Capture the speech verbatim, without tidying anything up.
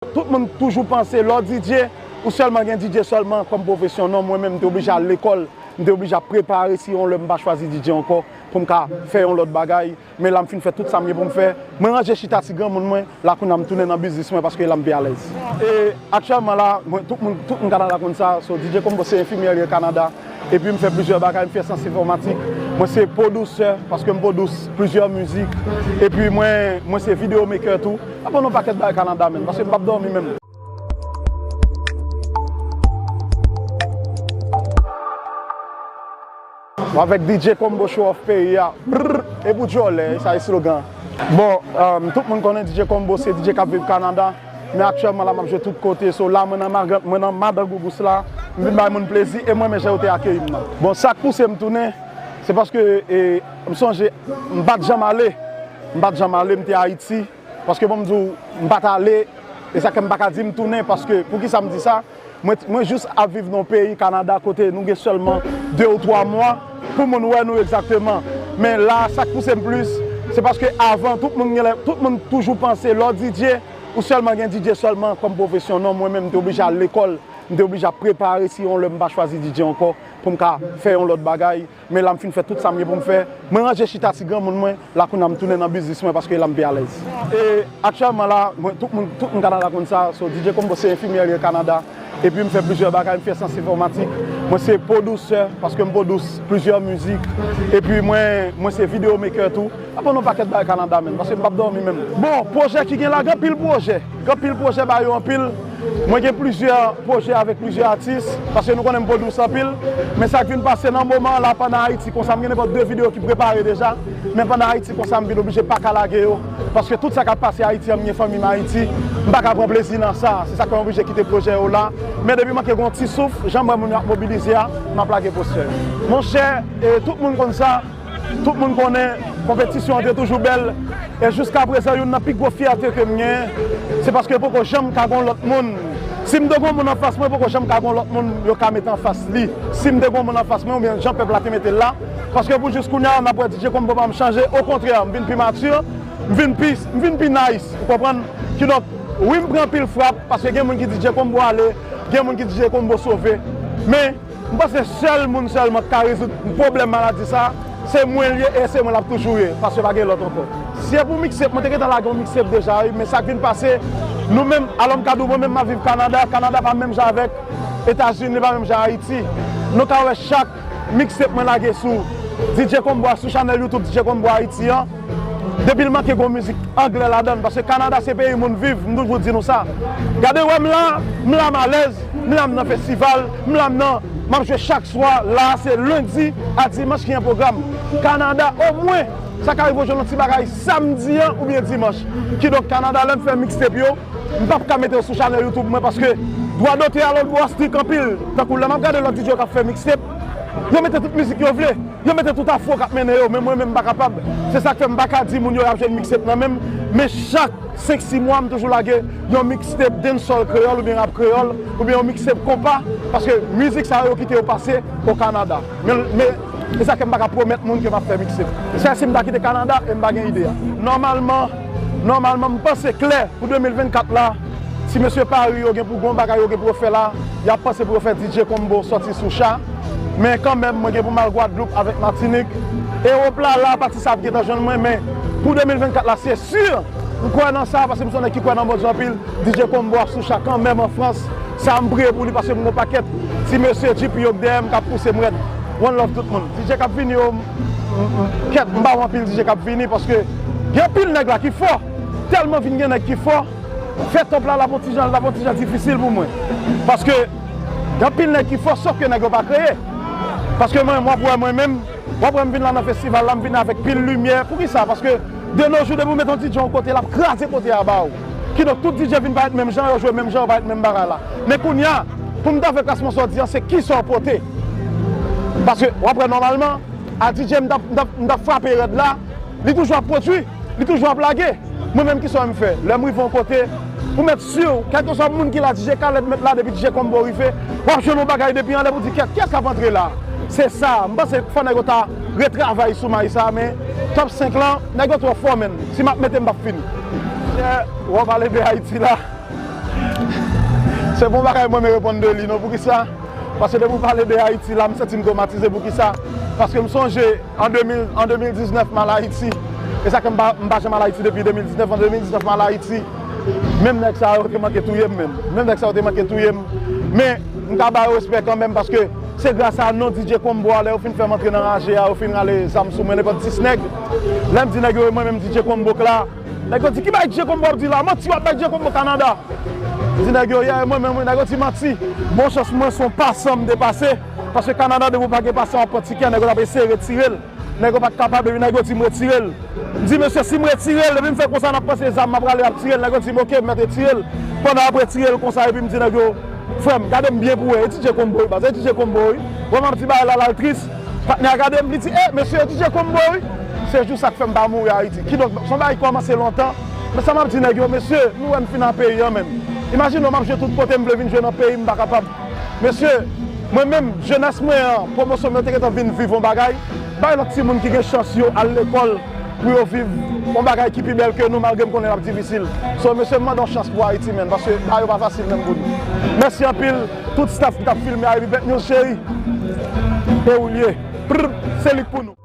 Tout moun toujou panse lè w D J, ou sèlman gen D J sèlman kòm pwofesyon. Non, mwen menm, m te oblije al lekòl, m te oblije ap prepare si yon lè m pa chwazi D J ankò, pou m ka fè yon lòt bagay. Men la, m fin fè tout sa m gen pou m fè. Mwen ranje chita ti granmoun mwen, la kounye a m tounen nan biznis mwen paske la m pi alèz. E aktyèlman la, mwen, tout moun, tout moun Kanada konn sa, so D J Combo se enfimyè li ye Kanada. Epi m fè plizyè bagay, m fè syans enfòmatik. Mwen se pwodisè, paske m pwodis plizyè mizik. Epi mwen, mwen se video maker tou. Aprann yon pakèt bagay Kanada menm, paske m p ap dòmi menm. Avèk D J Combo Show Off peyi a. Brrr, e pou djòlè, sa e slogan. Bon, um, tout moun konnen D J Combo se D J k ap viv Kanada. Men aktyèlman la, m ap jwe tout kote. So la, mwen nan magan, mwen nan madan Gougous la. M vin bay moun plezi e m renmen jan yo te akeyi m nan. Bon, sa k pouse m tounen, se paske, e, m sonje, m pa t janm ale. M pa t janm ale, m te Ayiti. Paske bon, m di w, m pa t ale. E sa k fè m pa ka di m tounen, paske, poukisa m di sa? Mwen, mwen jis ap viv nan yon peyi, Kanada, kote nou gen sèlman de ou twa mwa pou moun wè nou egzakteman. Men la, sa k pouse m plis, se paske avan, tout moun genlè, tout moun toujou panse lè w D J, ou sèlman gen D J sèlman kòm pwofesyon. Non, mwen menm, m te oblije al lekòl, m te oblije ap prepare si yon lè m pa chwazi D J ankò, pou m ka fè yon lòt bagay. Men la, m fin fè tout sa m gen pou m fè. Mwen ranje chita ti granmoun mwen, la kounye a m tounen nan biznis mwen paske la m pi alèz. E aktyèlman la, mwen, tout moun, tout moun Kanada konn sa, so D J Combo se enfimyè li ye Kanada. Epi m fè plizyè bagay, m fè syans enfòmatik. Mwen se pwodisè, paske m pwodis plizyè mizik. Epi mwen, mwen se video maker tou. Aprann yon pakèt bagay Kanada menm, paske m p ap dòmi menm. Bon, pwojè ki gen la, gen anpil pwojè. Gen anpil pwojè ba yo anpil. Mwen gen plizyè pwojè avèk plizyè atis, paske nou konnen m pwodis anpil. Men sa k vin pase nan moman an la, pandan Ayiti, konsa m gen nenpòt de videyo ki prepare deja. Men pandan Ayiti, konsa m vin oblije pa ka lage yo. Paske tout sa k ap pase Ayiti an, m gen fanmi m Ayiti. M pa ka pran plezi nan sa. Se sa k fè m oblije kite pwojè yo la. Men depi m manke gen yon ti souf, jan m wè moun yo ap mobilize a, m ap lage postè. Monchè, e, tout moun konn sa. Tout moun konnen konpetisyon an te toujou bèl. E jiska prezan, youn nan pi gwo fyète ke m genyen, se paske poko janm ka gen yon lòt moun. Si m te gen yon moun anfas mwen, poko janm ka gen yon lòt moun yo ka mete anfas li. Si m te gen yon moun anfas mwen, oubyen jan pèp la te mete l la. Paske pou jis kounye a, n ap wè D J Combo pa m chanje. Okontrè, m vin pi mati, m vin pi, m vin pi nice. Ou konprann? Kidonk, wi, m pran anpil frap, paske gen moun ki di D J Combo ale, gen moun ki di D J Combo sove. Men, M panse sèl moun sèlman ki ka rezoud pwoblèm maladi sa, se mwen l ye e se mwen l ap toujou ye, paske pa gen lòt ankò. Si e pou mixtape, mwen te gentan lage yon mixtape deja, wi, men sa k vin pase, nou menm, alò m ka di w, mwen menm m ap viv Kanada, Kanada pa menm jan avèk Etazini, li pa menm jan Ayiti. Nou ka wè chak mixtape mwen lage sou D J Combo a, sou chanèl YouTube D J Combo Ayiti an, depi l manke gon mizik anglè ladan l, paske Kanada se peyi moun viv, m toujou di nou sa. Gade wè m la, m la m alèz, m la m nan festival, m la m nan, m ap jwe chak swa, la se lendi a dimanch ki gen pwogram. Kanada, omwen, sa ka rive w jwenn yon ti bagay samdi an oubyen dimanch. Kidonk Kanada, lè m fè mixtape yo, m p ap ka mete yo sou chanèl YouTube mwen paske dwa dotè a lòt bò a strik anpil. Tankou lè m ap gade lòt D J yo k ap fè mixtape, yo mete tout mizik yo vle. Yo mete tout afro k ap mennen yo, men mwen menm m pa kapab. Se sa k fè m pa ka di moun yo y ap jwenn mixtape nan men m. Men chak senk sis mwa, m toujou lage yon mixtape dancehall kreyòl oubyen rap kreyòl, oubyen yon mixtape konpa, paske mizik sa yo kite yo pase o Kanada. Men, men, e sa ke m pa ka pwomèt moun ke m ap fè mixtape. Sèl si m ta kite Kanada e m pa gen ide a. Nòmalman, nòmalman, m panse klè pou de mil vennkat la, ti mesye Paris yo gen pou gon bagay yo gen pou yo fè la, y ap panse pou yo fè D J Combo sòti sou cha. Men kanmenm, mwen gen pou m al Gwadloup avèk Matinik. Ewòp la, la, pati sa ap gentan jwenn mwen, men pou de mil vennkat la, se si. M kwè nan sa, paske m se yon nèg ki kwè nan Bondye anpil. D J Combo ap sou cha kanmenm an Frans. Sa m priye pou li, paske m gon pakèt ti mesye G P yo k dèyè m, k ap pouse m rèd. One love tout moun. D J k ap vini yo, m, m, m, kèt, m ba w anpil D J k ap vini, paske gen anpil nèg la ki fò. Tèlman vin gen nèg ki fò. Fè top la, l ap yon ti jan, l ap yon ti jan difisil pou mwen. Paske, gen anpil nèg ki fò, sòf ke nèg yo pa kreye. Paske mwen, w ap wè mwen menm, w ap wè m vin la nan festival la, m vin avèk pil limyè. Poukisa? Paske, de nos jours, depi w met yon D J yon kote, l ap kraze kote a ba w. Kidonk, tout D J vin parèt menm jan, yo jwe menm jan, yo parèt menm bagay la. Men kounye a, pou m ta fè klasman sa w di an, se kisa w pote. Paske, w ap wè nòmalman, a D J m t ap, m t ap, m t ap frape rèd la, li toujou ap pwodui. Li toujou ap lage. Mwen menm, kisa m fè? Lè m rive yon kote, pou mèt si, kèlkeswa moun ki la, D J Khaled mèt la, depi D J Combo rive, w ap jwenn yon bagay depi anlè pou di kèt, kiyès k ap antre la? Se sa, m panse fò nèg yo ta retravay sou may sa, men top senk lan, nèg yo twò fò, menn. Si m ap mete, m p ap fini. Chè, w ap pale de Ayiti la. Se bon bagay mwen, men reponn de li non. Poukisa? Paske depi w pale de Ayiti la, m santi m twomatize. Poukisa? Paske m sonje an de mil, an de mil diznèf, m al Ayiti. E sa ke m pa, m pa janm al Ayiti depi de mil diznèf. An de mil diznèf, m al Ayiti. Menm nèg sa yo te manke touye m, menm. Menm nèg sa yo te manke touye m. Men, m ka ba yo respè kanmenm, paske se gras a non D J Combo a, lè yo fin fè m antre nan raje a, yo fin rale zam sou mwen, nenpòt sis nèg. Lè m di nèg yo, e mwen menm D J Combo k la. Nèg yo di, ki bay D J Combo ap di la? Manti w ap bay D J Combo Kanada. M di nèg yo, yè, e mwen menm wi. Nèg yo di manti. Bon chans mwen se yon pasan m te pase, paske Kanada depi w pa gen pasan w ap pran tikè, nèg yo t ap eseye retire l. Nèg yo pa t kapab, epi nèg yo di m retire l. M di, mesye, si m retire l, depi m fè konsa, n ap panse zam m ap rale, ap tire l. Nèg yo di m, oke, m mèt retire l. Pandan ap retire l konsa, epi m di nèg yo, frè m, gade m byen pou wè, e D J Combo wi, baz, e D J Combo wi. Wè m ap di bagay la, l al tris. Patnè a gade m, li di, e, mesye, e D J Combo wi. Se jou sa k fè m pa mouri Ayiti. Kidonk, se yon bagay ki kòmanse lontan. Men sa m ap di nèg yo, mesye, nou wè m fin nan peyi an, menm. Imajine w, m ap jwe tout kote, m vle vin jwe nan peyi m, m pa kapab. Mesye, mwen menm, jenès mwen an, pwomosyon mwen, yo te gentan vin viv yon bagay. Bay lòt timoun ki gen chans yo al lekòl pou yo viv yon bagay ki pi bèl ke nou, malgre m konnen l ap difisil. So, mesye, m mande yon chans pou Ayiti, menm, paske bagay yo pa fasil menm pou nou. Mèsi anpil, tout staff ki t ap filme a, epi Bèt News cheri. E ou l ye. Prr, se li k pou nou.